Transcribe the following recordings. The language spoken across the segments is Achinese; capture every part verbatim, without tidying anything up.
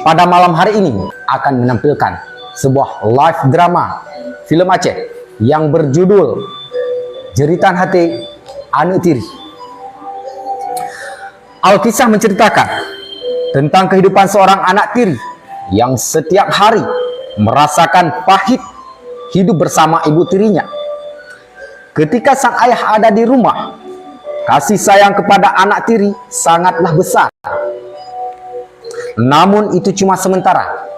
Pada malam hari ini akan menampilkan sebuah live drama film Aceh yang berjudul Jeritan Hati Aneuk Tiri. Alkisah menceritakan tentang kehidupan seorang anak tiri yang setiap hari merasakan pahit hidup bersama ibu tirinya. Ketika sang ayah ada di rumah, kasih sayang kepada anak tiri sangatlah besar. Namun itu cuma sementara.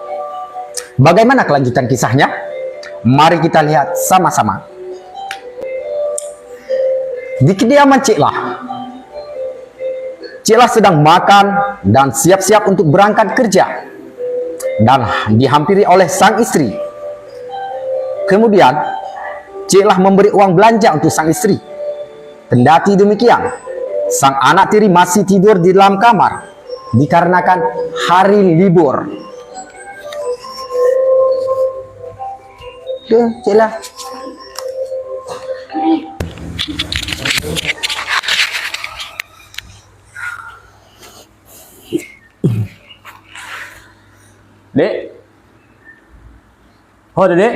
Bagaimana kelanjutan kisahnya? Mari kita lihat sama-sama. Di kediaman Cik Lah, Cik Lah sedang makan dan siap-siap untuk berangkat kerja dan dihampiri oleh sang istri. Kemudian, Cik Lah memberi uang belanja untuk sang istri. Kendati demikian, sang anak tiri masih tidur di dalam kamar dikarenakan hari libur. Deh, Cik Lah. Dek. Ho, Dek.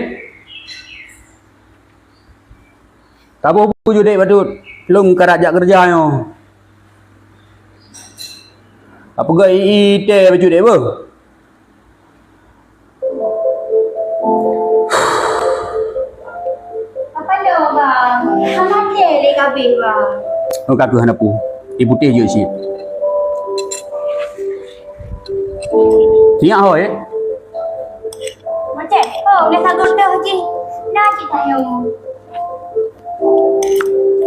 Taboh baju, Dek, bacut. Lôn karap jak keureuja nyoe. Apa geuh i-i teh bacut, Dek, beuh? Apa lo, Bang? Hana teh lé kabeh, Bang. Oh, ka keuh hana pu. Ié putéh jeuet cit. Sinyak ho, eh? Macet. Oh, udah sagoe teuh jih. Nah, cit tayong.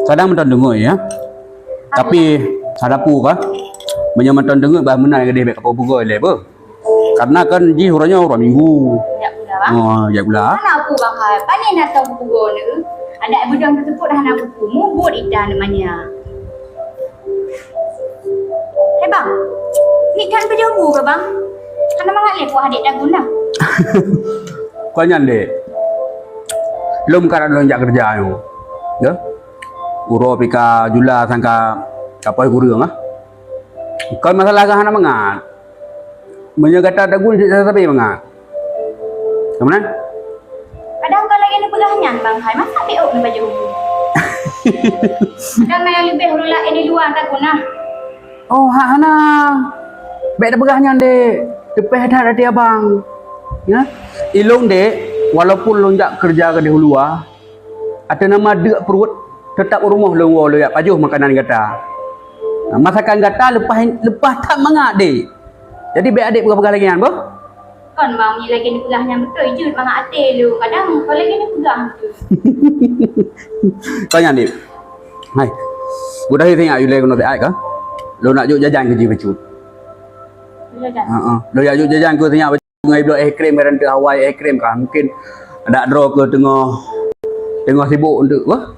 Kadang mantong deungoe, ya. Tapi, hana pu ka. Meunyoe mantong deungoe, bah meunan gadeh bèk kapeubugoe lé, beuh. Karena kan jih uroe nyoe uroe Minggu. Jak pula, Bang. Oh, jak pula. Hana pu, Bang, hai. Pane na tong peubugoe neu. Adak beudong teuseupôt hana pu. Mubot ita neu manya. Hei, Bang. Ni kan beujobu ke, Bang? Hana mangat lé puah adik dagun dah. Kon nyan, Dek. Lôn karap lôn jak keureuja nyoe. Ya. Uroe pih ka jula sangka kapoi kureueng, ah. Kon masalah hana mangat. Meunyoe gata dagun cit sabe mangat. Ka meunan? Kadang kon lagèe neupeugah nyan, Bang, hai, masa B O neubaju? Kadang na nyang leubeh ureueng laén di luwa dagun nah. Oh, hak hana. Bèk tapeugah nyan, Dek. Teupèh that até abang. Ya? Ilôn, Dek, walaupun lôn jak keureuja keudéh u luwa, ateueh nama deuk pruet, teutap u rumoh lôn woe lôn jak pajoh makanan gata. Masakan gata leupah, leupah that mangat, Dek. Jadi bèk adik peugah-peugah lagèe nyan, boh. Kon, Bang, meunyoe lagèe neupeugah nyan beutôi jeuet mangat até lôn. Kadang kon lagèe neupeugah tu. Kon nyan, Dek. Hai. Udah itu ingat, yue lé keunoe siat ka. Lôn nak jok jajan keu jih bacut. Jajan? Heeh. Lôn jak jok jajan keu sinyak bacut ngon bloe es krim, barang tu Hawaii es krim ka. Mungkin adak droe keu teungoh, teungoh sibuk untuk, wah.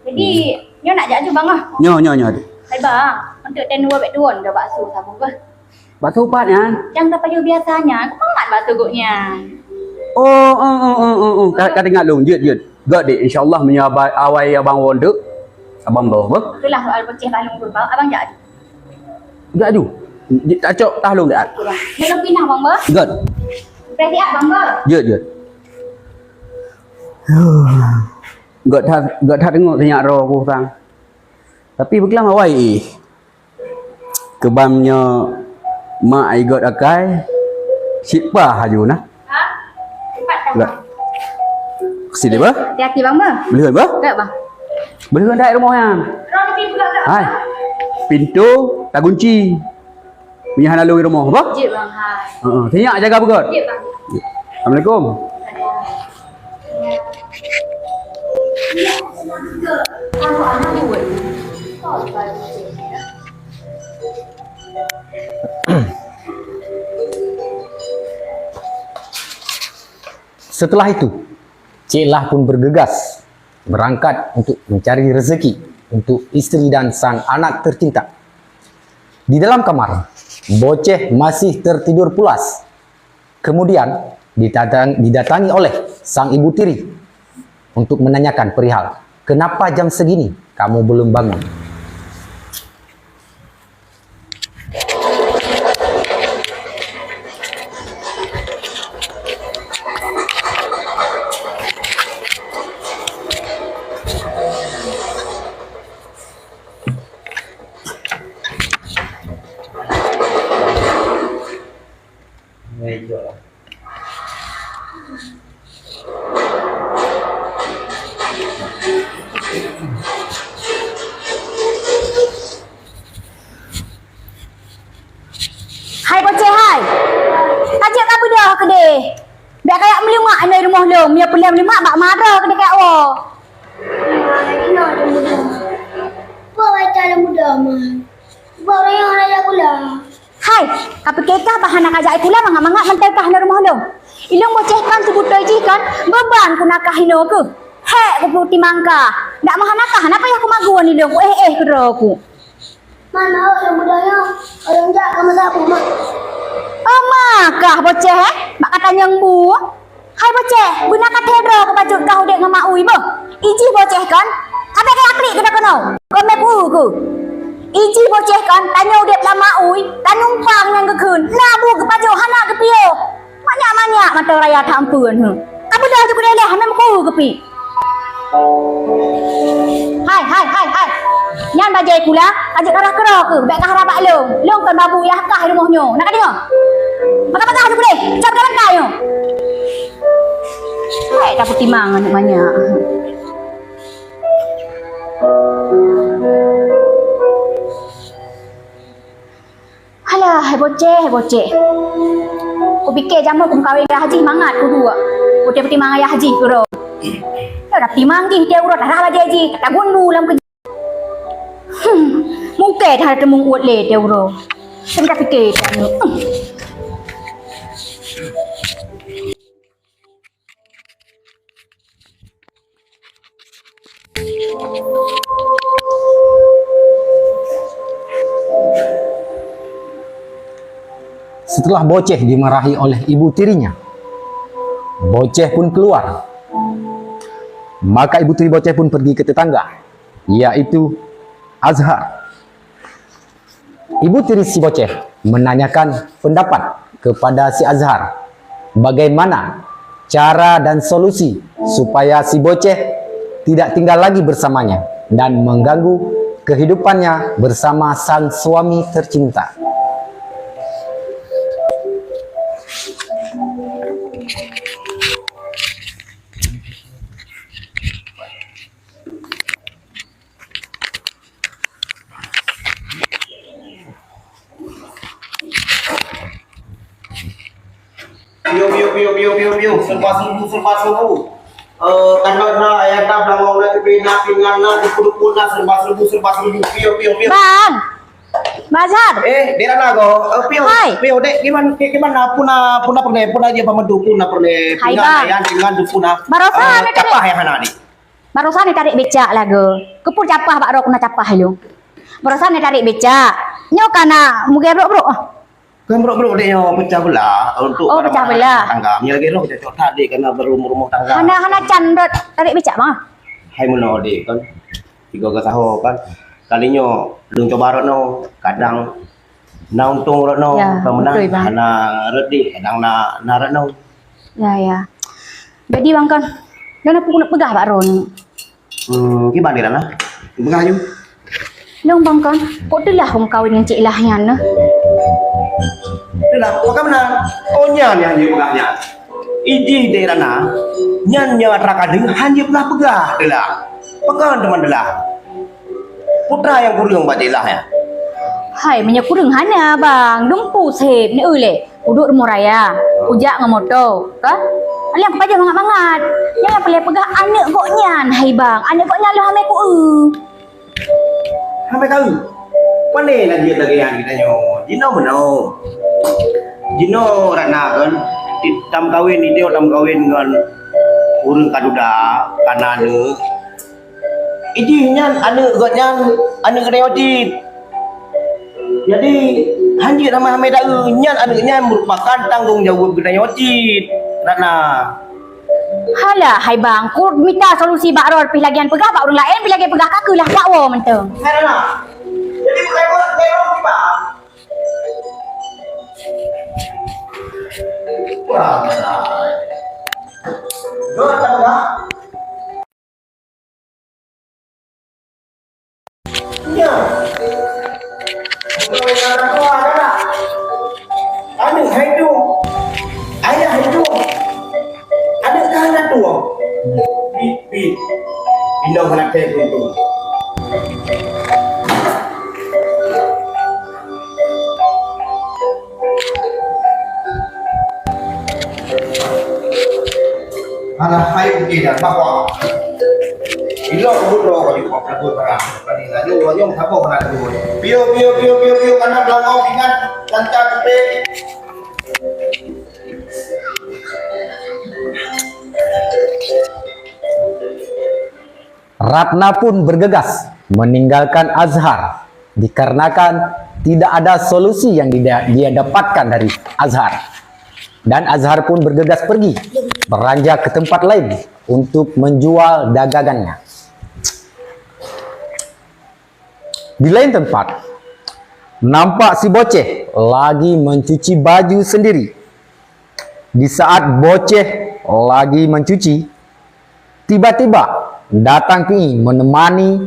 Jadi, nyoe nak jak aju, Bang, ah? Nyoe, nyoe, nyoe. Hai, Bang, untuk ten dua bek tuon dah bakso sabu, bah. Bakso pat nyan? Nyang tapajoh biasa nyan, aku mangat bakso gok nyan. Oh, oh, oh, oh, oh, oh. Ka, ka teuingat lôn, jeuet, jeuet. Gèt, Dek, insya Allah meunyoe aba-, awai abang woe deuek, abang bawa, bah. Itulah soal peuceh balong tu, Bang. Abang jak aju. Jak aju. Jeuet, tacok tah lôn, Dek. Itulah. Jangan pindah, Bang, bah. Gèt. Preh siap, Bang, bah. Jeuet, jeuet. Gèt that, gèt that teungoh sinyak droe ku sang. Tapi beukeulawa awai ih. Keubang nyoe mak ai gèt akai, cit paih aju nah. Ha? Cepat dah, Gèt. Bang. Sini, bah? Hati-hati, Bang, bah. Beuleuen, bah? Gèt, Bang. Beuleuen dah rumoh nyan. Hai. Pintu tagunci. Meunyoe hana lôn rumoh, bah? Jeuet, Bang, hai. Heeh, sinyak jaga beugèt. Jeuet, Bang. Assalamualaikum. Setelah itu, Cik Lah pun bergegas berangkat untuk mencari rezeki untuk istri dan sang anak tercinta. Di dalam kamar, Boceh masih tertidur pulas. Kemudian didatang-, didatangi oleh sang ibu tiri untuk menanyakan perihal, "Kenapa jam segini kamu belum bangun?" Hai boceh hai. Ka jeuet ka beudôh keudeh. Bèk kajak meulumak inoe rumoh lôn, meunyoe peureulèe meulumak bak mara keudeh kajak woe. Hai, ka pike kah bah hana kajak sikula mangat-mangat mantong kah inoe rumoh lôn. Ilôn boceh kon seubeutôi jih kon, beuban ku nakah inoe keuh. Hék kupeutimang kah. Dak meuhana kah, hana payah kumagun ilôn, ku éh-éh keudroe ku. Man, mawöt lôn beudôh nyoe, ulôn jak keu meusaboh, Mak. Oh, ma kah boceh, eh? Bak katanyong bu. Hai boceh, beuna ka thèe droe kubacut kah udép ngon ma ui beuh. Ijih boceh kon, ka bèk kajak klik keunoe-keunoe. Kon mé peue keuh? Ijih boceh kon, tanyoe udép lam ma ui, tanumpang nyang geukheun. Na bu geupajoh, hana geupiôh. Manyak-manyak mantong raya that eumpeuen, huh. Ka beudôh ju keudeh lé, hana meukeue keupiek. Hai, hai, hai, hai. Nyan bajèe kula, ka jeuet karah keudroe keuh, bèk kaharap bak lôn. Lôn kon babu yah kah rumoh nyoe. Na kadeungö? Peugah-peugah ju keudeh, cok dalam kai nyoe. Hai, tapeutimang aneuk manyak. Alah, hai boceh, hai boceh. Kupike jameun kumeukawen ayah jih mangat kuduek. Boceh peutimang ayah jih keudroe. Dah peutimang jih tiep uroe tarah bajèe jih, tagun bu lam keu-, hmm, mungken hana teumueng uet lé tiep uroe. Sen kapike tanyoe. Hmm. Setelah boceh dimarahi oleh ibu tirinya, boceh pun keluar. Maka ibu tiri boceh pun pergi ke tetangga, yaitu Azhar. Ibu tiri si boceh menanyakan pendapat kepada si Azhar, bagaimana cara dan solusi supaya si boceh tidak tinggal lagi bersamanya dan mengganggu kehidupannya bersama sang suami tercinta. Piu, piu, piu, piu, piu, piu. Serba serbu, serba serbu. Eh, kandot na, ayam na, beulangong na, teupin na, pingan na, duku-duku na, serba serbu, serba serbu. Piu, piu, piu. Bang! Bang Azhar! Eh, Dek Rana ko. Eh, piu, hai, piu, Dek, kiban, ki-, kiban na, puna, puna peureulèe, puna jih pameudu, puna peureulèe. Hai, pingan, Bang. Ayam, pingan, duku na. Barosa, eh, na tadi. Capah ayah hana ni. Barosan ni tarék becak lagoe. Keupeue capah bak droe keunan capah ilôn. Barosan ni tarék becak. Nyoe ka na mugée brok-brok ah. Kan brok-brok dek nyoe pecah belah untuk, oh, pecah belah. Tangga. Meunyoe lagée droe cocok that dek kana berumah tangga. Hana, hana can rot tarék becak, Bang. Hai meunoe dek kan. Tiga ke saho kan. Kali nyoe lôn cuba rot nyoe, kadang na untông rot nyoe, ya, ka meunang, beutôi, Bang. Hana rot deh, kadang na, na rot nyoe. Ya, ya. Jadi, Bang, kan, dan apa keuneuk peugah bak droeneuh? Hmm, kiban di dalam. Peugah aju. Lôn, Bang, kan, kok teulah keu meukawen ngon Cik Lah nyan, nah? Teulah, kok ka meunan? Oh, nyan nyang jeuet peugah nyan. Ijih di Rana, nyan nyang atra ka deuh, han jeuet peugah-peugah, teulah. Pakon teuma teulah? Peue nyang kureueng bak Cik Lah nyan? Hai, meunyoe kureueng hana, Bang. Dumpeue seb, neueu lé. Kuduek rumoh raya, kujak ngon moto, ka? Alah, kupajoh mangat-mangat. Nyang peureulèe peugah aneuk gobnyan, hai Bang. Aneuk gobnyan lôn hamé kueu. Hamé taeu? Pane na jeuet lagèe nyan geutanyoe? Jinoe meunoe. Jinoe Ratna kan, tameukawen, jinoe tameukawen ngon ureueng ka duda, ka na aneuk. Ijih nyan aneuk gobnyan, aneuk geutanyoe cit. Jadi, hanjeuet hana hamé taeu, nyan aneuk nyan meurupakan tanggong jaweueb geutanyoe cit, Ratna. Halah, hai Bang, ku mita solusi bak droe, pih lagèe nyan peugah bak ureueng laén, pih lagèe peugah ka keuh lah, jak woe mantong. Hai Ratna, jadi bukai buat, bukai buat, Bang. Wah, benar. Dua tambah. Nya. Aneuk hai tu. Ilong hana keu tu. Hana hai oke dah, bah, bah. Ilong buet droe ka jipeubuet barang. Tadi laju, laju saboh hana jipeubuet. Piu, piu, piu, piu, piu, kana beulangong ingat lancar keupe. Ratna pun bergegas meninggalkan Azhar dikarenakan tidak ada solusi yang dia, dia dapatkan dari Azhar. Dan Azhar pun bergegas pergi beranjak ke tempat lain untuk menjual dagangannya. Di lain tempat, nampak si Boceh lagi mencuci baju sendiri. Di saat Boceh lagi mencuci, tiba-tiba datang Pi menemani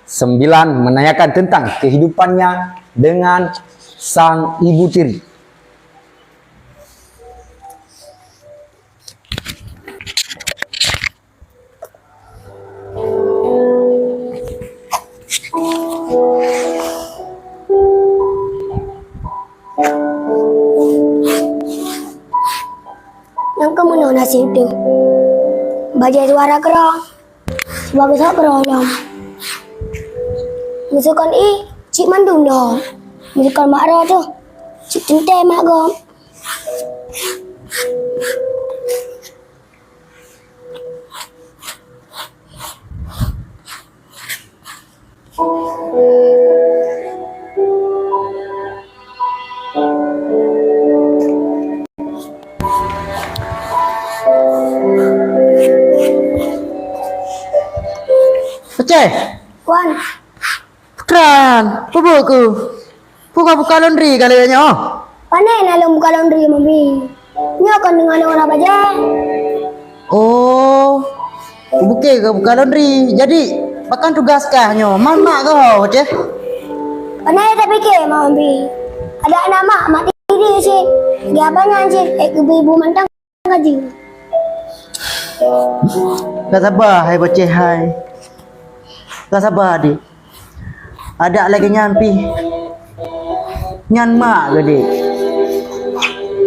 sembilan menanyakan tentang kehidupannya dengan sang ibu tiri. Nyang keumeunyoe naseb teuh, bajée suara keurong, sabab besok keurong lom. Meusukon ié, cit mandum dong. Meusukon mak droe teuh, cit teuntée mak gob. Aceh. Wan. Putran, peue buet keuh? Peue ka buka laundry ka lheueh nyoe? Pane na lôn buka laundry, Mami? Nyoe kon deungon ureueng bajée. Oh, buke ka buka laundry. Jadi, pakon tugas kah nyoe? Man mak kah ho, Ceh? Pane tapike, Mami? Adak na mak, mak diri cit. Lagée apa nyan cit? Eh, ibu-ibu mantong. Ka saba hai Boceh hai. Ka saba, Dek. Adak lagée nyan pih. Nyan mak keuh, Dek.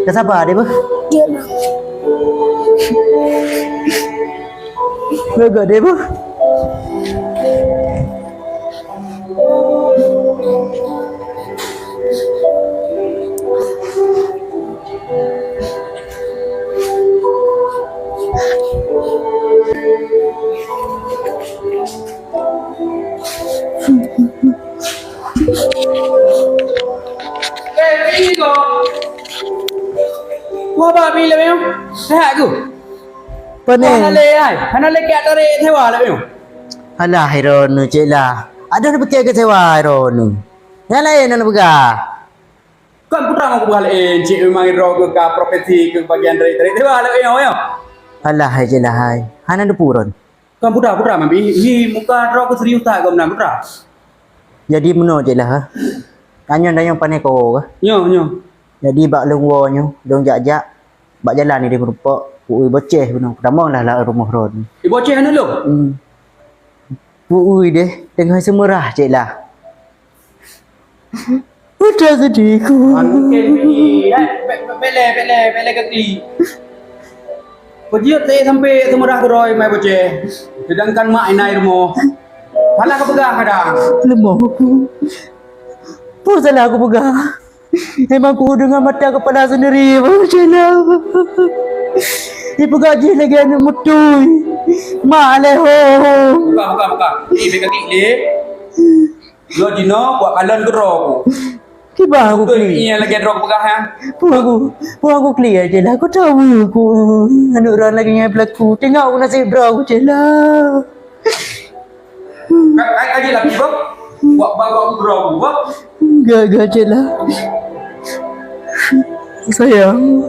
Ka saba, Dek, beuh. Jeuet, Mak. Lagée, Dek, beuh. Eh, Pi ko. Wah, ba Pi lé, Pi. Sehat ku? Pane? Hana lé, hai. Hana lé keu tarek sewa lé, Pi. Alah, hai droeneuh, Cek Lah. Adoh neupike keu sewa, hai droeneuh. Nyang laén hana peugah. Kon putra ngon kupeugah laén, cit memang droe keuh ka profesi keu bagian dari, dari dewa lagée nyoe, nyoe. Alah, hai Cek Lah hai. Hana neupeuron. Kon putra, putra, Mabi. Hi, muka droe keuh serius that gobnyan, putra. Jadi meunoe Cek Lah, ha? Tanyoe, tanyoe pane ko, ha? Nyoe, nyoe. Jadi bak lôn woe nyoe, lôn jak-jak. Bak jalan ideh meurumpok, peu-ui Boceh bunoe, kutamong lah lam rumoh droe. Di Boceh aneuk lôn? Hmm. Peu-ui deh, teungoh seumeurah Cek Lah. Udah sedih ku. Anu, mungkin bini, eh, be-, be-, bele, bele, bele kaki. Peujeuet saya sampai seumeurah keudroe mai Boceh. Sedangkan mak inan i rumoh. Salah kupeugah kadang. Leumoh ku. Peue salah kupeugah? Memang kudeungoe mata kepala sendiri, Bang Cela. Dipeugah jih lagée aneuk mutui. Mak lehong. Buka, buka, buka. Ni, bek kaki, Lip. Dua jinoe, buat kalon keudroe ku. Kiban aku klik. Betul, ni yang lagi droe peugah, ya? Peue aku, peue aku klik aja lah. Aku tahu aku. Aneuk ureueng lagée nyan beulaku. Tengok aku nasib droe aku, Cela. Ka-, ka-, kaji laki, Bob. Buat, buat, buat, buat, buat. Enggak, enggak, Cek Lah. Sayang.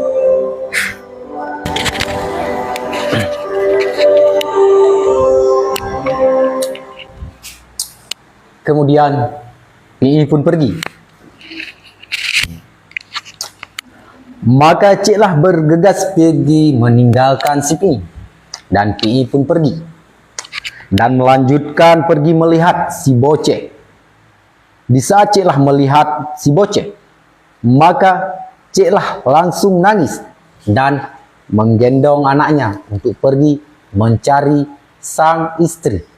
Kemudian, Pi pun pergi. Maka Cek Lah bergegas pergi meninggalkan si Pi. Dan Pi pun pergi. dan melanjutkan pergi melihat si Boceh. Di saat Cik Lah melihat si Boceh, maka Cik Lah langsung nangis dan menggendong anaknya untuk pergi mencari sang istri.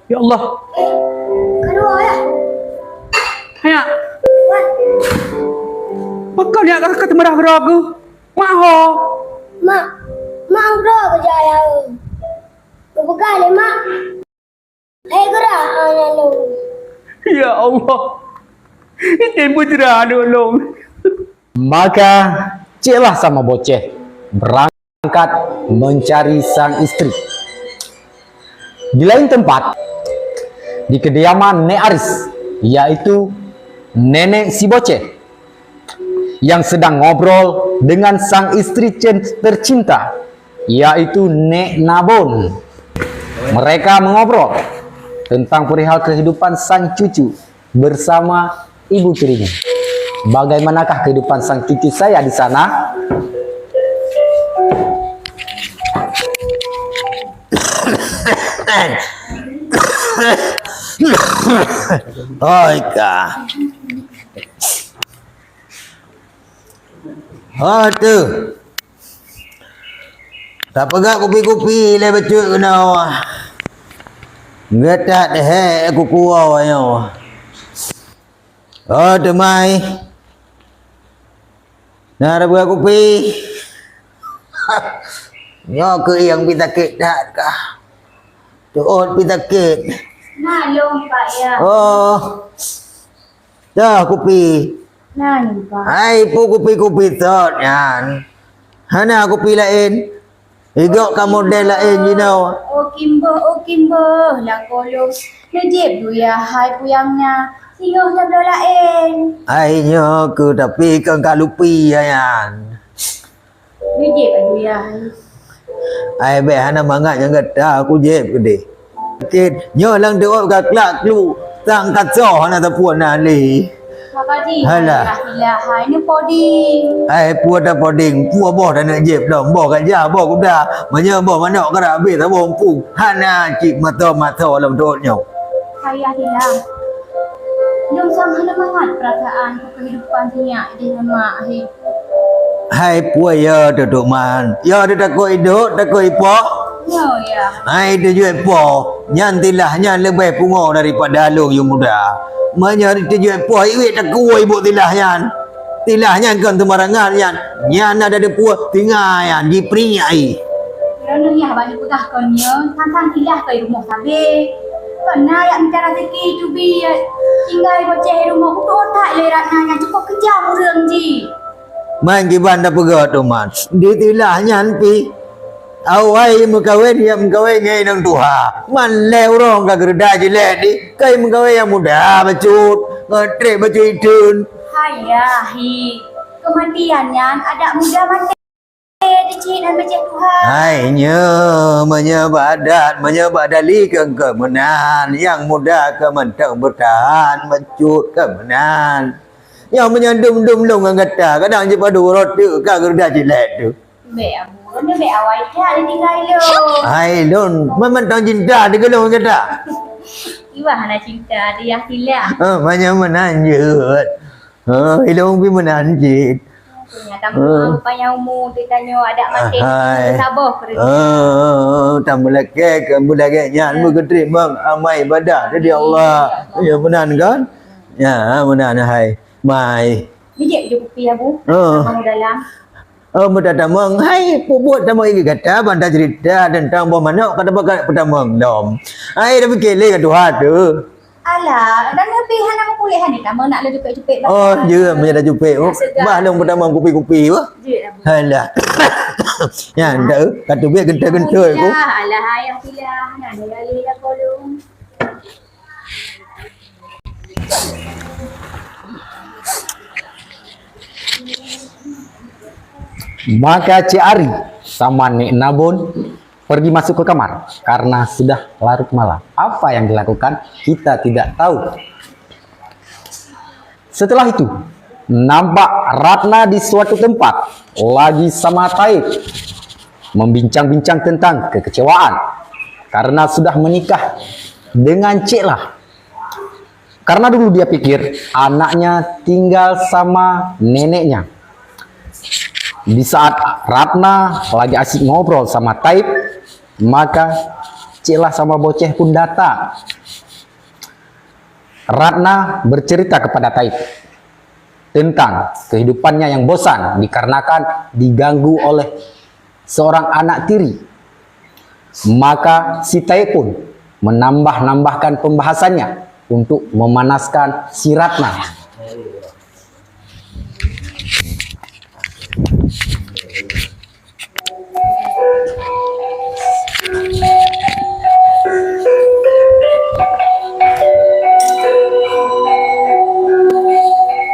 Ya Allah. Ayo. Mak. Pakon nyak ka teumeurah droe keuh? Mak ho. Mak, mak droe keuh jak ayah. Geupeugah lé mak. Hai geura, ah, nyan lôn. Ya Allah. Item peujra aneuk lôn. Maka, Cik Lah sama Boceh berangkat mencari sang istri. Di lain tempat, di kediaman Nek Aris, yaitu nenek si Boceh, yang sedang ngobrol dengan sang istri cen-, tercinta, yaitu Nek Nabon. Mereka mengobrol tentang perihal kehidupan sang cucu bersama ibu tirinya. Bagaimanakah kehidupan sang cucu saya di sana? Oi ka. Oh tu. Tapeugah kupi-kupi lé bacut keunoe. Geutak dehek kuku nyoe. Oh teumai. Na tapeugah kupi. Nyoe keuh nyang pi sakét that kah? Tuot pi sakét. Na lôn Pak ya. Oh. Dah kupi. Na lôn Pak. Hai pu kupi-kupi sot nyan. Hana kupi laén. Igok ka model laén jinoe. Oh kimboh, oh kimboh, lakoe lôn. Neujieb duyah hai puyang na. Singoh tabloe laén. Hai nyoe keuh tapi kon ka lupi nyan. Neujieb duyah hai. Ai bék hana mangat ngon gata, kujieb keudeh. Sakét, nyoe lam teuôt ka klak klu, sang ka soh hana sapeue na lé. Maka jih, Halah. Hai, hai, hai, ni poding. Hai, peue tapoding, peue boh taneuk jieb lom, boh gajah, boh kuda. Meunyoe boh manok ka habéh saboh muphom, hana cit mato-mato lam teuôt nyoe. Hai, Adila. Lôn sang hana mangat peurasaan keu keuhidupan sinyak jih ngon mak, hai. Hai peue ya teutuk man? Ya teutakot idok, takot ipoh? Ya, ya. Hai tujuet poh, nyan tilah nyan leubeh pungo daripada lôn yum muda. Meunyoe tujuet poh iwet takue ibu tilah nyan. Tilah nyan kon teumarangan nyan. Nyan ada deupue tinggai nyan jipri ai. Droeneuh yah bani peugah kon nyoe, sang-sang tilah keu rumoh sabe. Kon na yak mita raseuki cubi tinggai boceh rumoh kutu otak lé Ratna nyan cukop keujam ureueng jih. Man kiban tapeugah teuma, ditilah nyan pi. Awai meukawen nyang meukawen ngon inong tuha. Man lé ureueng ka geureuda jilét di, kai meukawen nyang muda bacut, ngon trép bacut iteun. Hai ya hi, keumatian nyan adak muda maté dicit dan beceh tuha. Hai nyoe, meunyoe bak adat, meunyoe bak dali keu engkau meunan, nyang muda keu mantong beutahan bacut keu meunan. Nyoe meunyoe dum-dum lôn ngon gata, kadang jipadu rot teuk ka geureuda jilét tu. Bèk Abu, lôn bèk awai that ditinggai lôn. Hai lôn, memang tang cinta di geulong gata. Iwah hana cinta, dia hilang. Ha, banyak meunan jeuet. Ha, ilong pi meunan cit. Nyata meutuah rupanya umu teutanyoe adak maté saboh keureuna. Ha, tambah lagèe ke, tambah lagèe nyan meukeuteurimong amal ibadah dari Allah. Ya meunan kan? Ya, meunan hai. Mai. Bijék ju kupi Abu. Oh. Tamong dalam. Oh, meuta tamong. Hai, peubuet tamong ié gata banta cerita tentang boh manok kata bakat peutamong dom. Hai, dah pikir lé ka tuha tu. Alah, dan lebih hana meukuléh hana tamong nak laju pek-pek. Oh, je meunyo dah jupek. Bah long peutamong kupi-kupi bah. Alah. Ya, ndak ka teubiet gentoi-gentoi ku. Alah, ayah tilah. Nah, dia lé dah kolong. Maka Cik Ari sama Nek Nabon pergi masuk ke kamar karena sudah larut malam. Apa yang dilakukan, kita tidak tahu. Setelah itu, nampak Ratna di suatu tempat lagi sama Taib, membincang-bincang tentang kekecewaan karena sudah menikah dengan Cik Lah. Karena dulu dia pikir anaknya tinggal sama neneknya. Di saat Ratna lagi asik ngobrol sama Taib, maka Cik Lah sama Boceh pun datang. Ratna bercerita kepada Taib tentang kehidupannya yang bosan dikarenakan diganggu oleh seorang anak tiri. Maka si Taib pun menambah-nambahkan pembahasannya untuk memanaskan si Ratna.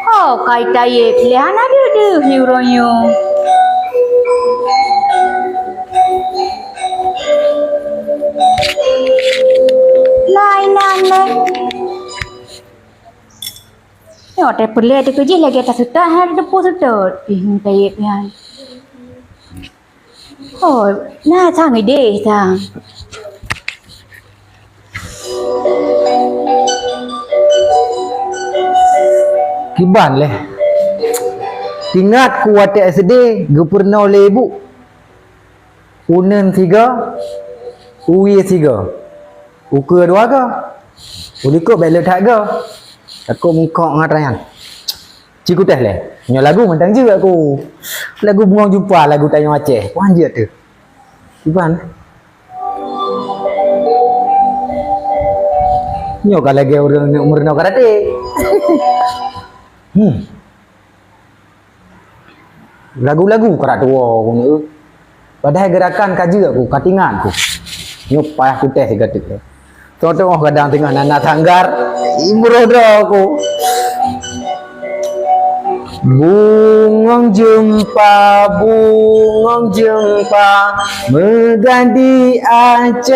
Ho, kai Taib, lé hana deuh-deuh uroe nyoe. Lai nan lé. Nyoe teupeulét teukeujih lagèe taseutôt, hana teupeu seutôt. Pih, Taib nyan. Oh, na sang idéh sang. Kiban lé. Ingat ku watèe S D geupeurunoe lé ibu. Uneun sigoe, uwie sigoe, ukeue dua goe. Ulikot bèk le that goe. Takot mungkok ngon atra nyan. Ci kutéh lé. Nyoe lagu mantong jeuet ku. Lagu Bungong Jeumpa, lagu tanyoe Aceh. Wan jeuet teuh. Kiban. Nyoe ka lagèe ureueng neuk meurunoe karate. Hmm. Lagu-lagu karak tuwo ku nyoe. Padahai geurakan ka jeuet ku, ka tingat ku. Nyoe payah kutéh sigoe teuk. Teungoh-teungoh kadang teungoh na-na sanggar, ibroe droe ku. Bungong jeumpa, bungong jeumpa, meugadih Aceh.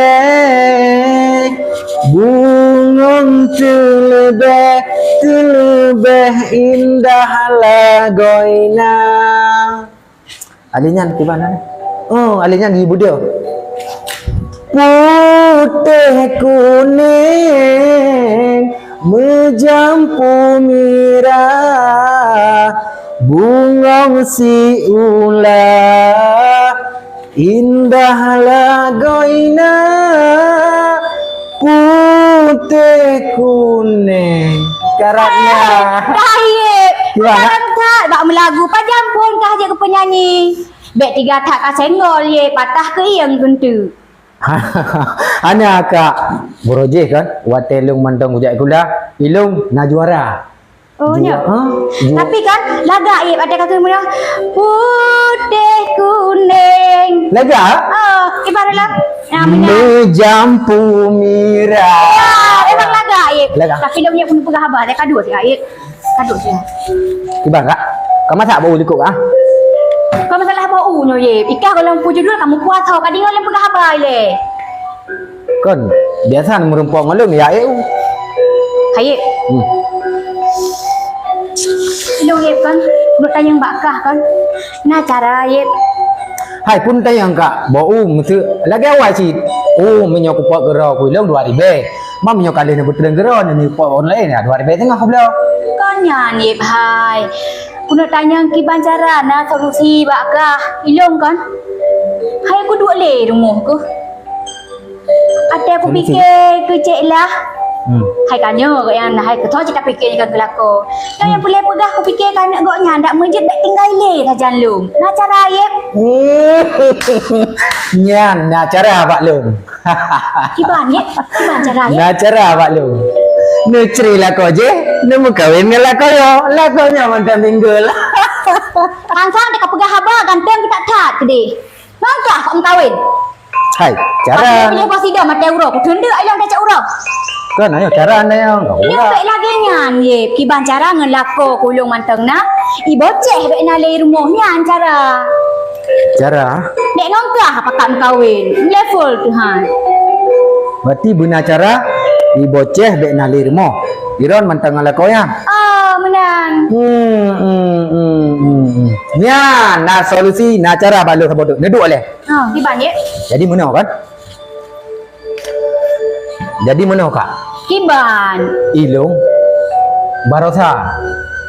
Bungong teuleubeh, teuleubeh indah lagoina. Alèh nyan kiban na? Oh, alèh nyan di Budia. Putéh kunèng meujampu mirah, bungong siulah indah lagoina, putéh kunèng. Karatna. Taib. Gimana? Karam that bak meulagu, pajan phôn kah jeuet keu peunyanyi. Bèk tiga that ka senggol, ye, patah keuieng keunteuk. Hana, Kak. Beurojih kan, watèe lôn mantong kujak sikula, ilôn na juara. Oh, nyo. Ha? Ju- Tapi kan, lagak, ye, watèe ka keumeunang, putéh kunèng. Lagak? Oh, ibarat lah. Nah, meunan. Meujampu mirah. Ya, memang lagak, ye. Lagak. Tapi lôn nyak pun peugah haba, saya kadu sikit, ye. Kadok sia. Kiban, Kak? Ka masak bak u likot, Kak? Kon masalah bak u nyoe, Yeb. Ikah gohlom peue judul kamoe puasa, ka deungoe lôn peugah haba ilèe. Kon, biasa na meureumpok ngon lôn, ya, eh, u. Hai, Yeb. Hmm. Lôn, Yeb, kon. Lôn tanyong bak kah, kon. Na cara, Yeb. Hai, pun tanyong, Kak. Bak u, meuteuk lagèe awai cit. U, meunyoe kupot keudroe ku ilôn dua ribèe. Ma meunyoe ka lheueh neubeutrön keudroe, neupot online, ya, dua ribèe teungoh kubloe. Kon nyan, Yeb, hai. Keuneuk tanyong kiban cara na solusi bak kah ilôn kon? Hai kuduek lé rumoh keuh. Até kupike keu Cek Lah. Hmm. Hai ka nyoe gobnyan, hai keu toh cit tapike nyoe ka geulako. Nyang peureulèe peugah kupike keuneuk gobnyan dak meujeuet dak tinggai lé sajan lôn. Na cara, Yeb? Nyan na cara bak lôn. Kiban, Yeb? Kiban cara, Yeb? Na cara bak lôn. Neucre lakoe jih, neumeukawen ngon lakoe nyoe. Lakoe nyoe mantong single. Sang-sang teuka peugah haba ganteng keu that-that keudeh. Langkah kok meukawen. Hai, cara. Tapi pilih boh sidang mata uroe, kuteundeuk ilôn tacak uroe. Kan ayo cara anda yang enggak Nyang urak. Bèk lagèe nyan, Yeb. Kiban cara ngon lakoe ku ilôn mantong na. Iboceh bèk na lé rumoh nyan cara. Cara? Dek ngon kah pakat meukawen. Level tu hai. Berarti beuna cara, i Boceh bèk na lé rumoh. Iron mantong ngon lakoe nyan. Oh, meunan. Hmm, hmm, hmm, hmm, hmm. Nyan, na solusi, na cara bak lôn saboh teuk. Neuduek lé. Ha, kiban, Yeb? Jadi meunoe kan? Jadi meunoe, Kak. Kiban. Ilôn barosa,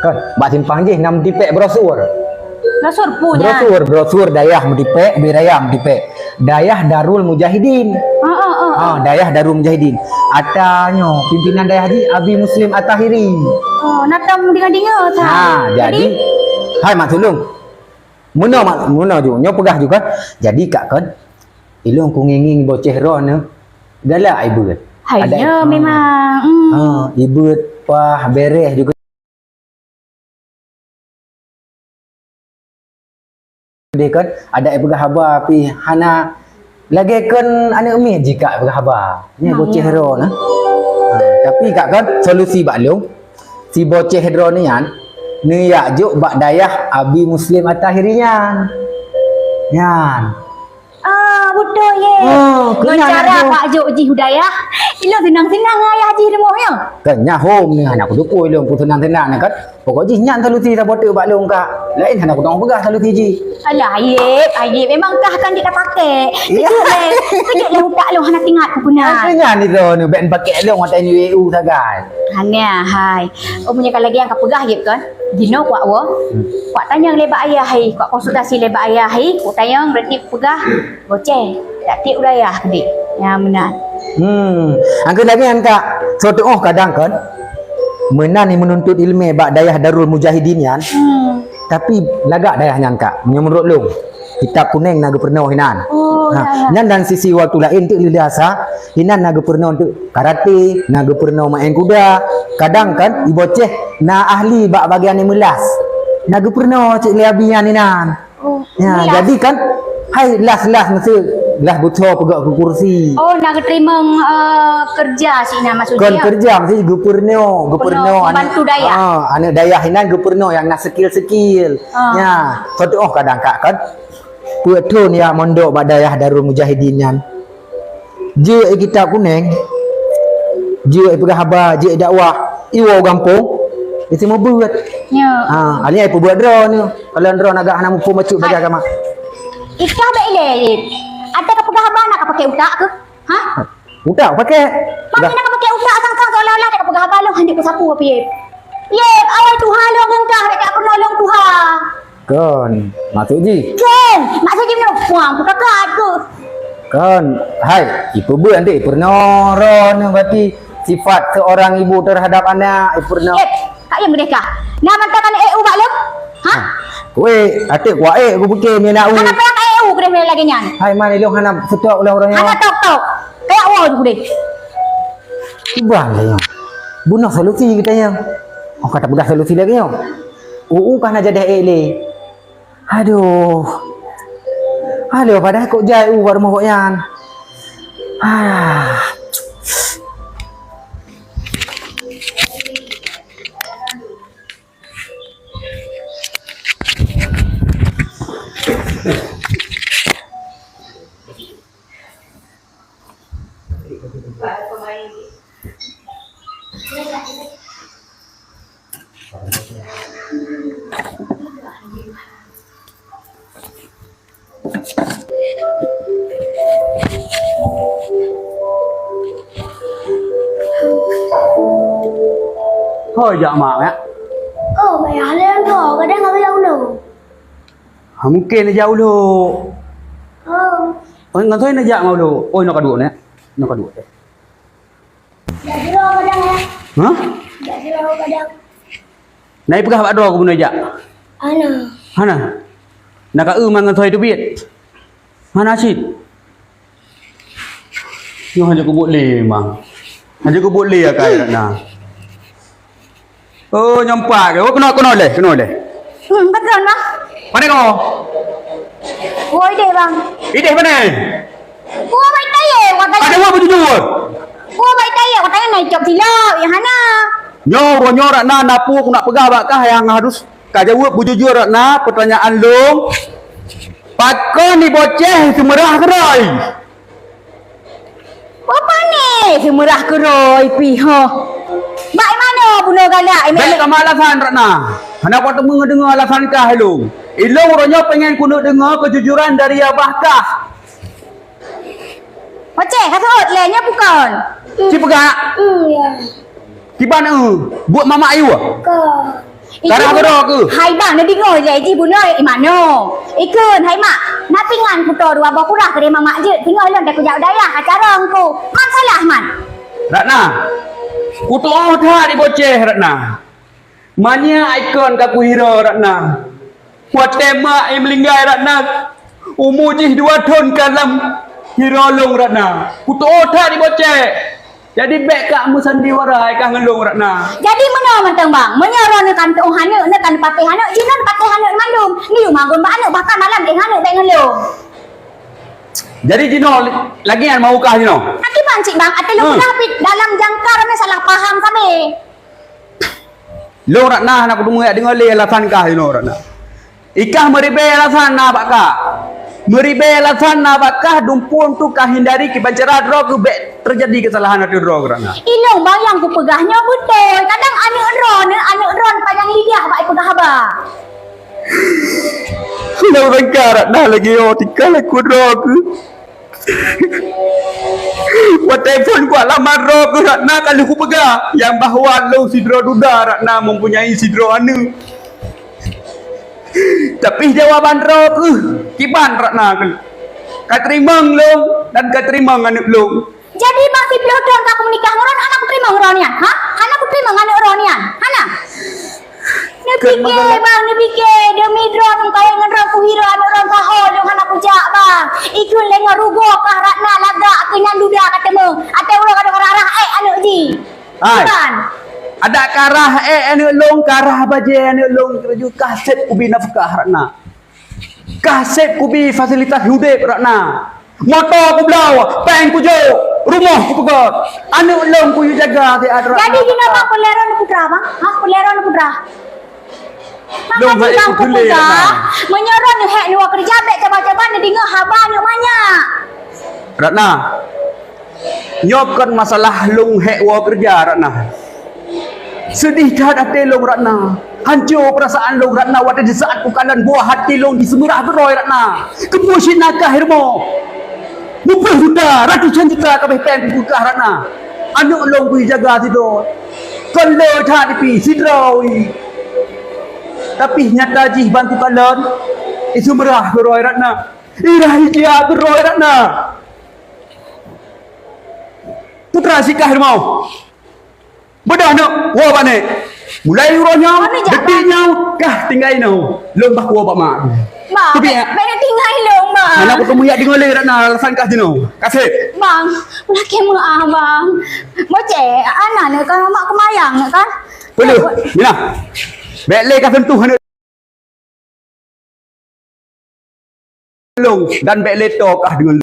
kan, bak simpang jih na meutipèk brosur. Brosur peue nyan? Brosur, brosur dayah meutipèk, bui raya meutipèk. Dayah Darul Mujahidin. Ha, ha, ha, ha. Ha, Dayah Darul Mujahidin. Ata nyoe, pimpinan dayah jih Abi Muslim At-Tahiri. Oh, na tom deungoe-deungoe, Kak. Ha, jadi, jadi? Hai, maksud lôn. Meunoe, mak, meunoe ju, nyoe peugah ju kan. Jadi, Kak, kan, ilôn ku ngieng-ngieng Boceh droeneuh galak ibeuet. Hai, adak, ya, ha, memang, hmm. Ha, ibeuet pah bereh juga. Deh kan, adak ipeugah haba pih hana lagèe kon aneuk miet jih Kak peugah haba. Nyan, nah, Boceh, ya, droeneuh. Ha, tapi Kak kan, solusi bak lôn, si Boceh droeneuh nyan, neujak jok bak dayah Abi Muslim At-Tahiri nyan. Nyan. Ah, beutôi, ye. Oh, ngon keunyan cara nyan. Pak jok jih u dayah, ilôn seunang-seunang ngon ayah jih rumoh nyoe. Kan nyan hom ni, hana kuteupue lôn pun seunang-seunang nyan kan. Pokok jih nyan solusi saboh teuk bak lôn, Kak. Laén hana kutong peugah solusi jih. Alah, Ayeb, Ayeb. Memang kah kan dik dah pakai. Iya. Kejut leh. Kejut leh utak lôn hana teuingat ku keunan. Kan nyan itu ni, bèk pakai lôn watèe nyoe U sagai. Hana, hai. Oh, meunyoe ka lagèe nyang ka peugah, Ayeb, kan? Jinoe kuat woe. Hmm. Kuat tanyong lé bak ayah, hai. Kuat konsultasi lé bak ayah, hai. Kuat tanyong, berarti peugah. Boceh, dak tiep u dayah keudeh. Nyan meunan. Hmm, angkeu lagèe nyan, Kak. Soe teu'oh kadang kan, meunan nyang meununtut ileumèe bak dayah Darul Mujahidin nyan. Hmm. Tapi lagak dayah nyan, Kak, meunurot lôn. Kitab Kuneng na geupeurunoe hinan. Oh, ha, ya, ya. Nyan dan sisi waktu laén teuk lila sa, hinan na geupeurunoe teuk karate, na geupeurunoe maén kuda. Kadang kan, i Boceh na ahli bak bagian nyang meulas. Na geupeurunoe cit lé Abi nyan hinan. Oh, ya, las. Jadi kan, hai las-las meusti, las beusoe peugah keu kursi. Oh, na geuteurimong, eh, keureuja sinan maksudnya? Kon keureuja, meusti geupeurunoe, geupeurunoe, geupeurunoe aneuk, membantu dayah. Ah, aneuk dayah inan geupeurunoe nyang na skill-skill. Ah. Ya, soe teu'oh kadang, Kak, kan. Peuet thon jak mondok bak dayah Darul Mujahidin nyan. Jeuet i Kitab Kuneng, jeuet i peugah haba, jeuet i dakwah, i woe u gampông, i seumeubeuet. Ya. Ha, alèh nyan i peubeuet droeneuh. Kalau droeneuh agak hana muphom bacut belajar agama. Ikah bèk ilèe, Ip. Ata ka peugah haba na ka pakai utak keuh? Ha? Utak pakai. Mami na ka pakai utak sang-sang seolah-olah ata ka peugah haba lôn hanjeuet kusapeue, Ip. Ye, awai tuha lôn ngon kah, bèk tapeurunoe lôn tuha. Kon, maksud jih? Kon, maksud jih meunan puang, buka kat ku. Kon, hai, ipeubeuet deh, peurunoe droeneuh berarti sifat seorang ibu terhadap anak, ipeurunoe. Eh, Kak Yem deh kah? Nah, mantap kan eh u bak lôn? Ha? Weh, até kuah eh, aku pikir ni nak u. Hana payah eh u keudah lagèe nyan. Hai, man, ilong hana setok ulang orang nyawa. Hana tok-tok. Kayak wow aku deh. Ubah lah nyoe. Bunoe solusi kita nyoe. Oh, kata peugah solusi lagèe nyoe. Uu ka na jadah ék lé. Aduh. Aduh, padahai kok jai u bak rumoh gobnyan. Ah. Hoi, jak mak, ya. Oh, payah lé, kadang ka geujak ulo. Ha, mungkin jak ulo. Oh. Oh, ngon soe neujak ngon ulo? Oh, inoe ka duek, neh. Inoe ka duek, eh. Jak sidroe kadang, ya. Hah? Jak sidroe kadang. Na ipeugah bak droe keubeuna jak? Hana. Hana? Na ka eu mangat soe teubiet? Hana cit. Nyoe hana kubuet lé, Mang. Hana kubuet lé akai Ratna. Oh, nyoe pat. Oh, keunoe, keunoe lé, keunoe lé. Hmm, beutôi, Bang. Pane ko? Woi deh, Bang. Ideh pane? Wah, baik tayé, wah, tayé. Ada wah bujur. Wah, baik tayé, wah, tayé na icok silap, ya hana. Nyoe, nyoe Ratna, na peue ku nak peugah bak kah nyang harus kajaweueb bujur Ratna, pertanyaan lôn. Pakon di Boceh seumeurah keurôi? Apa ni seumeurah keurôi pih, ho? Bak manoe bunoe galak, Imeum? Bèk kama alasan, Ratna. Hana kuteumé deungoe alasan kah ilong. Ilong uroe nyoe pengen keuneuk deungoe keujujuran dari abah kah. Boceh, ka seuôt lé, nyoe bukon. Ci peugah. Hmm, ya. Kiban, eh, buet mamak ayue. Ka. Karah keudroe keuh. Hai bang, neudeungoe lé jih bunoe i manoe. Ikheun, hai mak, na pingan kuto dua boh kurah keudeh mamak jeuet. Singoh lôn teuh kujak u dayah, ka carông ku. Man salah man. Ratna, kutu'oh that di Boceh, Ratna. Manyak ikon ka kuhiro Ratna. Watèe mak i meulinggai Ratna, umu jih dua thon ka lam hiro lôn Ratna. Kutu'oh that di Boceh. Jadi bèk ka meusandiwara i kah ngon lôn Ratna. Jadi meunoe mantong bang, meunyoe droeneuh ka tu'oh aneuk, neuh ka patéh aneuk, jinoe patéh aneuk mandum. Neuyue magun bak aneuk, bahkan malam éh aneuk bèk ngon lôn. Jadi jinoe lagèe nyan mau kah jinoe? Aki bang cit bang, até lôn peudah pih dalam jangka ramé salah paham sabe. Lôn Ratna hana kudeungoe jak deungoe lé alasan kah jinoe Ratna. I kah meuribèe alasan na bak kah. Meuribèe alasan na bak kah, dumpeue untuk kah hindari kiban cara droe keuh bèk teujadi keusalahan ateueh droe keuh Ratna. Ilôn bang nyang kupeugah nyoe beutôi. Kadang aneuk droeneuh, aneuk droeneuh panyang lidah bak ipeugah haba. Lôn rengka Ratna lagèe nyoe tingkah laku droe keuh. Watèe phôn kuat lam aro keuh Ratna ka lheueh kupeugah nyang bahwa lôn sidroe duda Ratna mempunyai sidroe aneuk. Tapi jawaban droe keuh kiban Ratna keuh. Ka teurimong lôn dan ka teurimong aneuk lôn. Jadi bang siplôh thôn ka kumeunikah ngon droe, hana kuteurimong droe nyan, ha? Hana kuteurimong aneuk droe nyan, hana? Neupike bang, neupike, deumi droe ngon kawén ngon droe kuhiro aneuk droe saho lôn hana kujak bang. Ikheun lé ngon rugoe kah Ratna lagak keu nyan duda ka teumé. Até uroe ka dong rarah ék aneuk jih. Hai. Bukan. Adak karah ék aneuk lôn, karah bajèe aneuk lôn, keureuju kah sép kubi nafkah Ratna. Kah sép kubi fasilitas udép Ratna. Moto kubloe, péng kujok, rumoh kupeugöt. Aneuk lôn kuyue jaga siat Ratna. Jadi jinoe bang peulero neuputra bang? Ha, peulero neuputra. Lôn hai peulero. Meunyoe droeneuh hék neuwoe keureuja bèk cuba-cuba neudeungoe haba aneuk manyak. Ratna, nyoe kon masalah lôn hék woe keureuja Ratna. Seudeh that até lôn Ratna. Hanco peurasaan lôn Ratna watèe disaat kukalon buah até lôn diseumeurah keudroe Ratna. Keupeue cit nakah rumoh? Muplôh juta, ratusan juta kabéh péng kupeugah Ratna. Aneuk lôn kujaga sidroe. Kon lé that pih sidroe. Tapi nyata jih ban kukalon, diseumeurah keudroe Ratna. Irah ija keudroe Ratna. Putra sikah rumoh. Beudôh neuk, woe bak nèk. Mulai uroe nyoe, detik nyoe, kah tinggai inoe. Lôn bah kuwoe bak mak. Bang, bèk, bèk tinggai lôn, Bang. Hana kuteumé jak deungö lé Ratna alasan kah jinoe. Kaseb. Bang, lakèe meu'ah, Bang. Boceh, aneuk kan, mak keumayang kan? Peuleuh, Mina. Bèk lé kasentuh aneuk lôn dan bèk lé toe kah deungon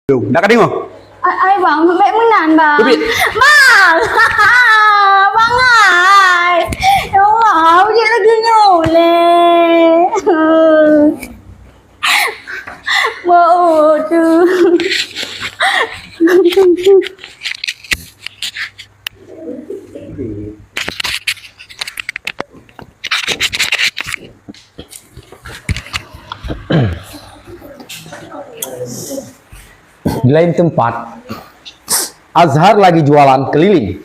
lôn. Dak ka deungö? Ai, ai, Bang, bèk meunan, Bang. Keubiet. Bang! Bang ai! Ya Allah, ujian lagèe nyoe lé. Mau tu. Di lain tempat, Azhar lagi jualan keliling.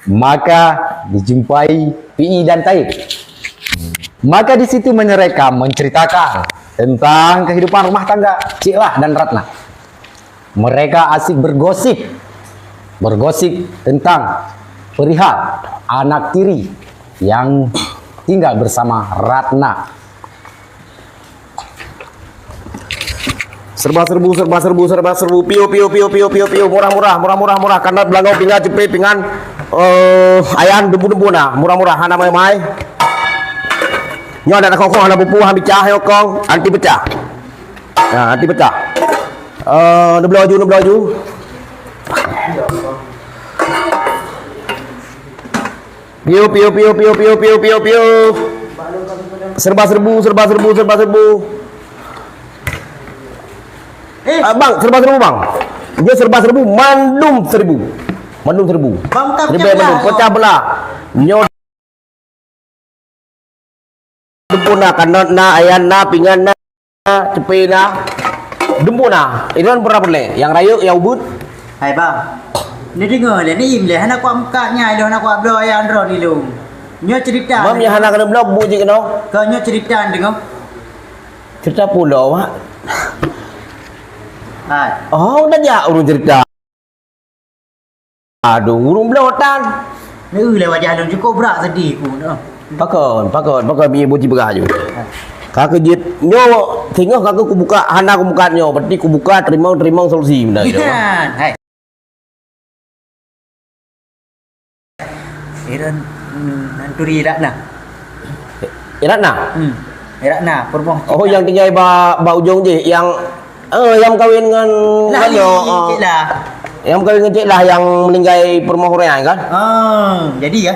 Maka dijumpai Pi'i dan Taib. Maka di situ mereka menceritakan tentang kehidupan rumah tangga Cik Lah dan Ratna. Mereka asik bergosip, bergosip tentang perihal anak tiri yang tinggal bersama Ratna. Serba serbu, serba serbu, serba serbu. Piu, piu, piu, piu, piu, piu. Murah, murah, murah, murah, murah. Kandat, beulangong, pingan, ceupet, pingan. Eh, ayan, debu-debu na. Murah, murah, hana mai-mai. Nyoe adak nakong-kong, hana bupu, han bicah, nyoe kong, anti pecah. Nah, anti pecah. Eh, neubloe laju, neubloe laju. Piu, piu, piu, piu. Serba seribu, serba seribu, serba seribu. Eh. Ah, bang, serba seribu, bang. Dia serba seribu, mandum seribu. Mandum seribu. Bang, tak Ribet pecah mandum. Belah. Pecah belah. Nyoe dumpuk na, kanot na, ayan na, pingan na, cepe na. Dumpuk na. Itu kan pernah pernah. Yang rayuk, yang ubit. Hai bang. Ni deungoe lé, ni im lé, hana kuat mukat nyai lôn, hana kuat bloe ayah droe ni lôn. Nyoe cerita. Mam nyang hana keuneuk bloe, bu jih keunoe. Ka nyoe cerita deungoe. Cerita pulo, Mak. Hai. Oh, dah jak ureueng cerita. Aduh, ureueng bloe tan. Ni lé wajah lôn cukôp brat sedih ku. Pakon, pakon, pakon mi bu jipeugah ju. Ka keu jeuet nyoe, singoh ka keu kubuka, hana kubuka nyoe, berarti kubuka teurimong, teurimong solusi benda nyoe. Hai. Iran, hmm, nanturi Ratna. Ratna? Hmm. Ratna, peurumoh. Oh, yang tinggai ba, ba ujong jih, yang, eh, yang kawin ngon, lah, ngon nyoe, ah. Cik Lah. Yang kawin ngon Cik Lah yang meninggai peurumoh ureueng kan? Ah, jadi ya.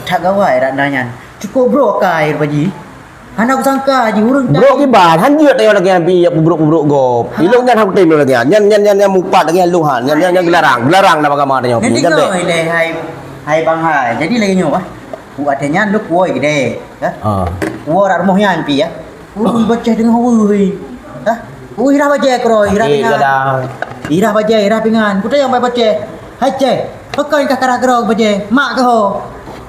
That gawai Ratna nyan. Cukup brok kai, Pak Ji. Hana kusangka jih ureueng Brok kiban, hanjeuet tanyoe lagèe nyan pih, ya, peubrok-peubrok gob. Ha? Ilong nyan hana kutem lagèe nyan. Nyan, nyan, nyan, nyan mupat lagèe nyan lôn han. Nyan, nyan, nyan geularang, geularang na bak kama tanyoe pih. Nyan deungoe lé hai, hai Bang Hai. Jadi lagèe nyoe, ah. Buat nyan lôn kuwoe keudéh, ya. Ha. Kuwoe rak rumoh nyan pih, ya. Ureueng baceh teungoh weueh. Ha? Weueh irah bajèe keudroe, irah pingan. Irah bajèe, irah pingan. Peue nyang bai baceh? Hai ceh, pakon kah karah keudroe bajèe? Mak keuh ho.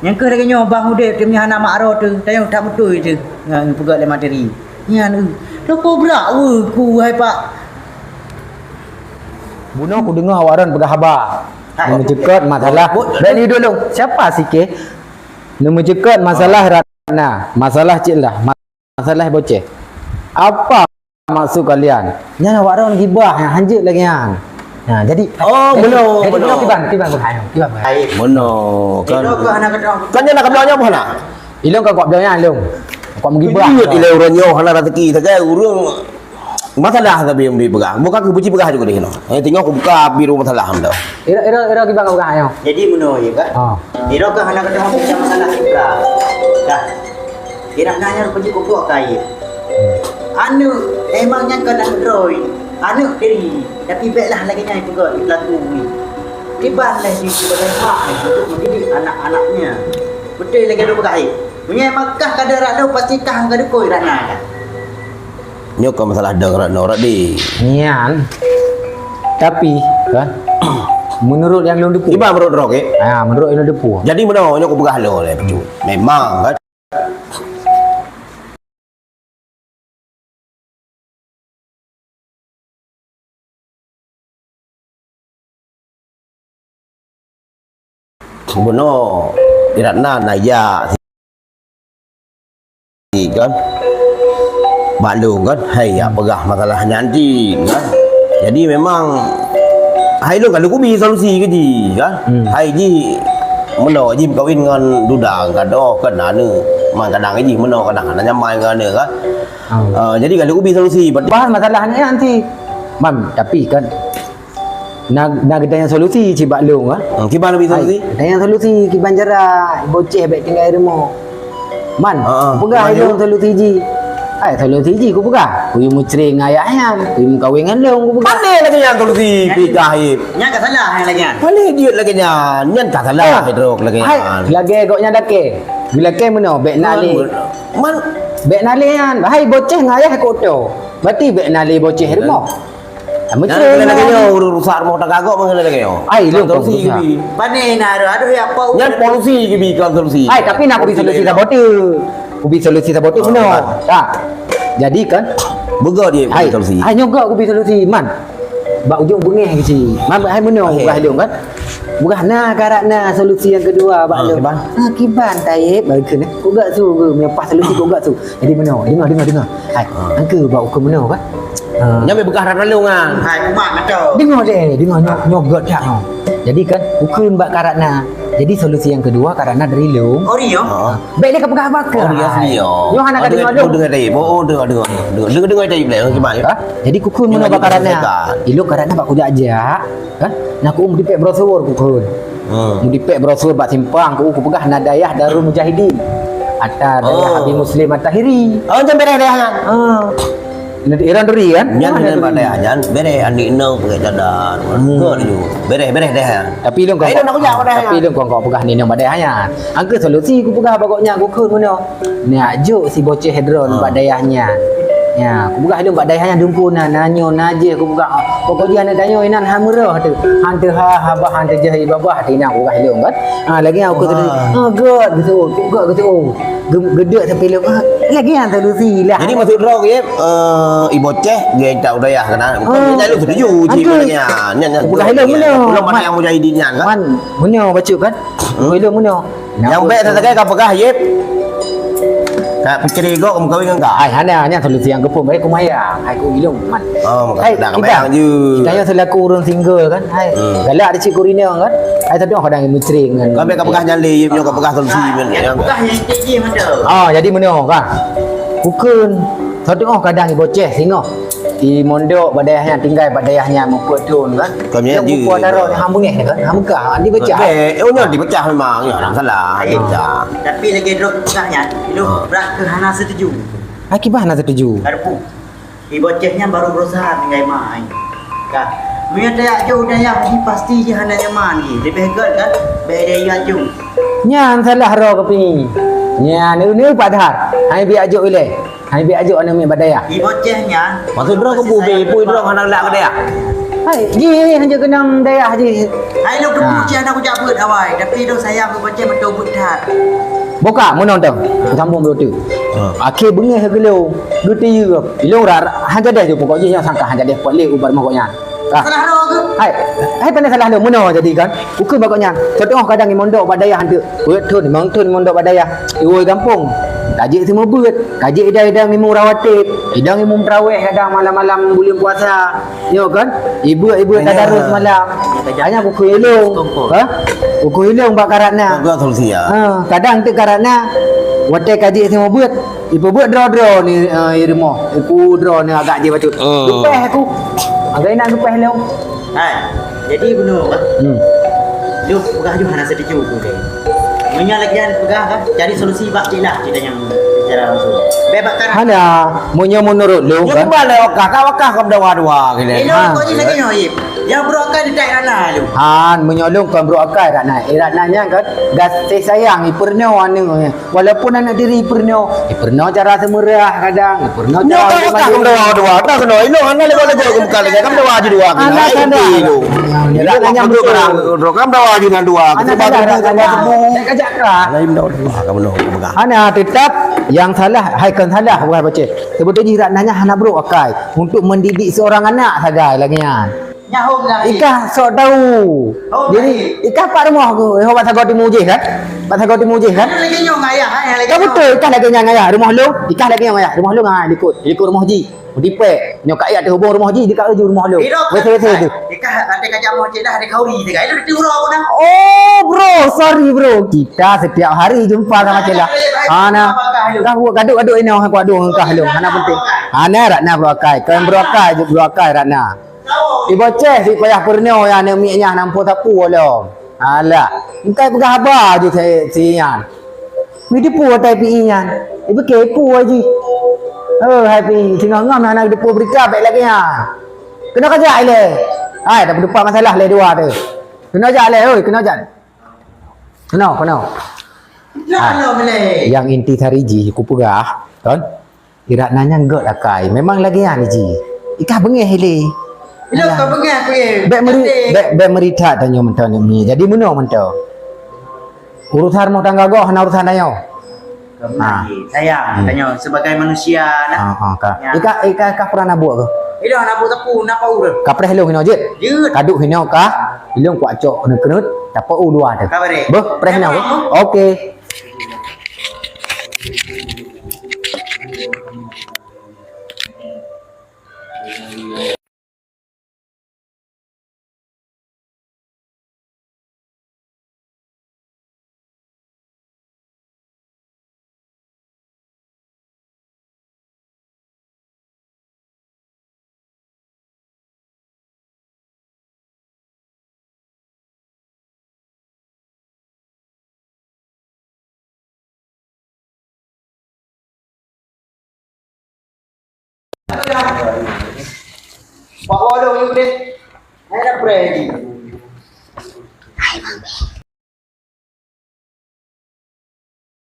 Nyang keuh lagèe nyoe bang udép teuh meunyo hana mak droe teuh, tanyoe that beutôi teuh ngon peugöt lé materi. Nyan eu. Loko brak weueh ku hai pak. Bunoe kudeungoe awak droen peugah haba. Hai. Neumeucukot masalah. Bèk ni dulu. Siapa sikeh? Neumeucukot masalah Ratna, masalah Cik Lah. Masalah boceh. Apa maksud kalian? Nyan awak droen gibah nyang hanjeuet lagèe nyan. Nah, jadi, oh, jadi, meunoe, jadi meunoe. Meunoe kiban, kiban bukan, kiban bukan. Meunoe, kan. Kan nyan nak keubloe nyoe hana? Ilong ka kuat bloe nyan, ilong. Kuat meugibah. Ilong ureueng nyoe hana rezeki sagai ureueng. Masalah tapi yang dipeugah. Bukan keu buci peugah juga di sini. Eh, tengok aku buka biru masalah anda. Ira, ira, ira kiban peugah nyoe. Jadi meunoe, ya, kan? Ha. Ira kan hana keudroe bicara masalah juga. Dah. Ira nanya rupa je kukuak kaya. Aneuk, emang nyan kon aneuk droe. Aneuk diri. Tapi bèklah lagèe nyan peugah pelaku ni. Kiban lah di sebagai mak ni untuk mendidik anak-anaknya. Betul lagèe tu peugah, eh. Meunyo Makkah kada ralo pasti kah ka dukoi rana kan. Nyoe kon masalah dong rat noe rat deh. Nyan. Tapi, kan, menurut nyang lôn teupeu. Iban menurut droe, eh? Ha, menurut nyang lôn teupeu. Jadi meunoe nyoe kupeugah lôn lé, Pacut. Memang, kan? Bunoe, iratna na jak si kan. Bak lôn kan, hai yak peugah masalah nyan cit kan. Jadi memang hai lôn ka lôn kubi solusi keu jih kan. Hmm. Hai jih meunoe jih meukawen ngon duda, gadoh kan aneuk. Memang kadang jih meunoe kadang hana nyaman ngon aneuk kan. Oh. Ah, jadi ka lôn kubi solusi. Bahas masalah nyan cit. Mam, tapi kan Na, na geutanyong solusi cit bak lôn, ah. Hmm, kiban lôn bi solusi? Hai, geutanyong solusi kiban cara boceh bèk tinggai rumoh. Man, ha, ha, peugah lôn solusi jih. Hai, solusi jih kupeugah. Kuyue meucre ngon ayah nyan, kuyue meukawen ngon lôn kupeugah. Pandai lagèe nyan solusi, peugah, Ip. Nyan ka salah nyang lagèe nyan. Pandai jeuet lagèe nyan. Nyan ka salah, hai, drok lagèe nyan. Hai, lagèe gobnyan lakèe. Bila lakèe meunoe, bèk na lé. Man, bèk na lé nyan. Hai, boceh ngon ayah kok to. Berarti bèk na lé boceh rumoh. Meucre lagèe nyoe, ureueng rusak rumoh tangga gob meunan lagèe nyoe. Ai, lôn solusi kubi. Pane na adoh, adoh ya apa? Nyan solusi kubi, kon solusi. Ai, tapi na kubi solusi saboh teuk. Kubi solusi saboh teuk meunoe. Ka. Jadi kan? Beugöt jih kubi solusi. Ai, nyoe göt kubi solusi, man. Bak ujong beungèh cit. Man, ai meunoe, peugah lôn kan. Peugah na karak na solusi nyang keudua bak lôn. Ah, kiban, Taib, baru keuneuk. Kok göt su, meunyo paih solusi kok göt su. Jadi meunoe, deungö, deungö, deungö. Hai, angke bak ukeue meunoe kan? Ha. Nyan bèk beugah rab lalong ah. Hai, umat mantong. Deungö deh, deungö nyoe, nyoe göt that nyoe. Jadi kan, ukeue bak karat na. Jadi solusi nyang keudua karat na dari lôn. Oh, iya? Ha. Bèk lé ka peugah bak kah. Oh, iya, iya. Nyoe hana ka deungö lôn. Deungö deh. Oh, deungö, deungö, deungö. Deungö, deungö deh, Iblih. Gimana? Ha? Jadi ukeue meunoe bak karat na. Ilôn karat na bak kujak-jak. Kan? Na ku meudipèk brosur ku kheun. Hmm. Meudipèk brosur bak simpang ku, ku peugah na dayah Darul Mujahidin. Ata dayah Oh. Abi Muslim At-Tahiri. Oh, nyan bereh dayah nyan. Ah. Iran Duri kan? Nyan Mana nyan Duri? Bak dayah nyan, bereh aneuk inong pakai cadar. Hmm. Betul tu. Bereh, bereh dayah nyan. Tapi lôn Ayo, nak kujak bak dayah tapi nyan. Lôn kon kau peugah ni nang bak dayah nyan. Angka solusi ku peugah bak gobnyan ku kheun meunoe. Nak jok si Boceh droe Ah. bak dayah nyan. Ya, ku peugah lôn bak dayah nyan dum pun na, na nyoe na jih ku peugah. Pokok jih aneuk tanyoe inan ha meurah tu. Han teuha habah han teujah ibabah tu inan ku peugah lôn kan. Ha, lagi aku tadi. Ah. Ha, gèt gitu. Gèt gitu. Ge-, gedek sampai lom. Ah, lagi yang solusi lah. Jadi maksud droe ke, eh, i Boceh, dia tak udayah kena. Bukan Ah. dia lalu setuju, Angka. Cik, maknanya. Nyan, nyan, Bukan nyan, hello, nyan. Mana? Belum ada Mat. Yang mujahidin nyan, kan? Man, mana baca, kan? Hmm. Hello, mana? Yang Apa baik tu? Sasakai ka peugah, Yip. Ka pikir ego, kamu kahwin dengan kau. Ai, hana, hana solusi yang gepung, baik kumaya. Hai, ku ilung, Man. Oh, Hai, dah kita. Kebayang je. Kita yang selaku urang single, kan? Hai, Hmm. galak ada cik kurina, kan? Hai, tapi orang kadang misteri dengan Kau ambil ka peugah nyali, Yip, nyoe ka peugah solusi, Ah, Man. yang Yang peugah yang tinggi, Man, tu. Ah, jadi mana, kan? Bukan. Satu oh kadang i Boceh singoh. I mondok bak dayah nyan, tinggai bak dayah nyan meupeue thon kan. Kami Nyang aja buku dah. Taro ni ham beungeh kan, ham Mekah, di pecah. Eh, oh, nyan dipecah memang. Ya, orang salah. Ayo. Dipecah. Tapi lagi drop pecah nyan, lu Ah. brat ke hana setuju. Akibat hana setuju. Ada pu. I Boceh nyan baru berusaha tinggai mai. Kah. Meunyo tajak jauh dayah ni pasti jih hana nyaman jih. Lebih gèt kan? Bèk dayah jauh. Nyan salah ro kepi. Nyan, ni, ni padahal. Hai biak jok ilèe. Hai biak jok aneuk miet bak dayah. I Boceh nyan. Maksud droe ke bu, bi, pui droe hana lak ke dayah? Hai, jih hana keunong dayah jih. Hai, lu Ah. kebu jih hana kujak beuet awai, tapi lu sayang keu Boceh beutôi beuet that. Boka meunoe teuh, sambung beutôi. Ah. Akhé beungeh geulong, geutiyeup. Ilong ra-, ra-, han jadeh ju pokok jih nyang sangka han jadeh pot lé ubat mokok nyan. Ah. Salah droe ke? Hai, hai pandai salah lôn meunoe jadi kan. Ukeue bak gobnyan. Contoh kadang i mondok bak dayah hantu. Peuet thon, limong thon i mondok bak dayah. Iwoe gampông. Kajik seumeubeuet, kajik idang-idang imum rawatib, idang imum traweh kadang malam-malam buleuen puasa. Nyoe kan? Ibeut-ibeut Hanya tadarus malam. Hanya ukeue ilong. Kongkong. Ha? Ukeue ilong bak karatna. Kongkong solusi ya. Ha, kadang teuk karatna watèe kajik seumeubeuet. Ipeubuet droe-droe ni, eh, i rumoh. Iku droe ni agak jih bacut. Hmm. Geupèh aku. Agak inan geupèh lom. Hai, jadi bunoe, Bang. Hmm. Lu peugah ju hana setuju aku deh. Meunyo lagi hana peugah kan, cari solusi bak cik lah kita yang secara langsung. Bebas kan? Hana, meunyo menurut lu Nyo kan? Kembali wakah, ka wakah ka meudawa dua kali. Eh, lu Ha. kau ni lagi nyoe, Ip. Yang berokai di daerah lah lu. Han, meunyo lôn kon brok akai Ratna. Eh, Ratna nyan kan gaséh sayang, ipeurunoe aneuk nyan. Walaupun aneuk diri ipeurunoe, ipeurunoe cara seumeurah kadang, ipeurunoe Nyoe cara ka wakah meumayu. Ka meudawa dua, dah keunoe. Inoe hana lé lagèe keu bukan lagèe, ka meudawa ju dua keunoe. Hana, hana. Inoe ka meudawa ju nan dua. Hana, hana, hana. Lain meudawa dua, ka meudawa dua. Hana, tetap yang salah, hai kon salah, bukan baca. Sebetulnya Ratna nyan hana brok akai untuk mendidik seorang anak sagai lagèe nyan. Nyan hom lagi. Ikah sok tahu. Hom Jadi, lagi. Ikah pat rumoh ku, eh, bak sagoe timu jih kan? Bak sagoe timu jih kan? Ada lagi nyong ayah, eh, lagi Ka nyong. Beutôi, ikah lagèe nyan ayah. Rumoh lôn, ikah lagèe nyan ayah. Rumoh lôn, ah, likot. Likot rumoh ji. Dipek. Nyoe ka ayat terhubung rumoh ji, dekat uju rumoh lôn. Wes, wes, wes. Ikah ada kajak moh cik dah, ada kauri tiga. Itu di urau dah. Oh, bro, sorry, bro. Kita setiap hari jumpa sama cik lah. Hana. Kah buat gaduh-gaduh ini, aku aduh, kah lôn. Hana penting. Hana, Ratna brok akai. Kon brok akai, brok akai, Ratna. Iboceh si payah peurunoe ya aneuk miet nyan nampo sapu lom. Alah, engkai peugah haba ju si, si nyan. Mi depu atai pi nyan. Ibu kepu aji. Oh, hai pi, singoh ngam hana depu berita baik lagi nyan. Kena kajak ilèe. Hai, dah berdepan masalah lé dua tu. Kena jak lé, oi, kena jak. Kena, kena. Nah, Ah. lo boleh. Yang inti sari ji ku peugah, kan? Iratna nyan gèt akai. Memang lagèe nyan ji. Ikah beungèh ilèe. Ilèe Alah. Ka beungèh aku ye. Bèk meri-, Tapi bèk, bèk meuri that tanyoe mantong ni. Jadi meunoe mantong. Urusan rumah tangga goh hana urusan tanyoe. Kamu Ha. lagi sayang Hmm. tanyoe sebagai manusia nah. Ha, ha, ka. Ya. Ikah, ikah, ikah pernah nabuk ke? Ilèe nabuk sapu, napa urut? Ka preh lôn hinoe jeuet. Jeuet. Kaduk hinoe ka, ilôn kuat cok keuneuk-keuneuk, tapeu u luwa teuh. Ka bareh. Beuh, preh hinoe. Ka bareh. Oke. Pak Wado Iblis. Hai dah preh lagi.